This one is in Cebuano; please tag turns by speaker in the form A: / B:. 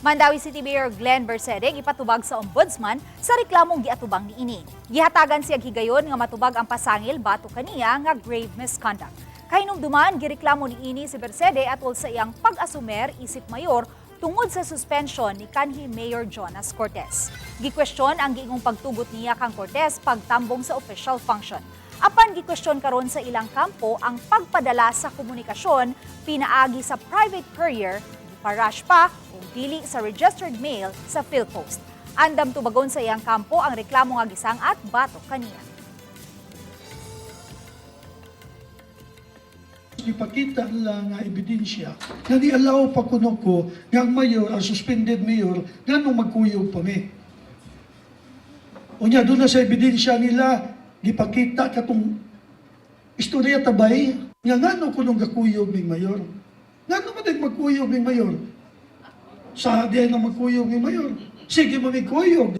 A: Mandaue City Mayor Glenn Bercede gipatubag sa Ombudsman sa reklamong giatubang niini. Gihatagan siya higayon nga matubag ang pasangil batok kaniya nga grave misconduct. Kahinumduman, gireklamo niini si Bercede atol sa iyang pag-asumer isip mayor tungod sa suspension ni kanhi Mayor Jonas Cortes. Gikwestiyon ang giingong pagtugot niya kang Cortes pagtambong sa official function. Apan gikwestiyon karon sa ilang kampo ang pagpadala sa komunikasyon pinaagi sa private courier, gipa-rush pa ug dili sa registered mail sa PhilPost. Andam tubagon sa iyang kampo ang reklamo nga gisang-at batok kaniya.
B: Ipakita nila nga ebidensya nga di-allow pa kuno ko nga ang mayor, ang suspended mayor, nganong magkuyog pa mi. Unya, doon na sa ebidensya nila, gipakita katong istorya tabay, nga ngano kunong gakuyog ning mayor. Ngano man din magkuyog ning mayor? Sa diay na magkuyog ning mayor. Sige mo kuyog.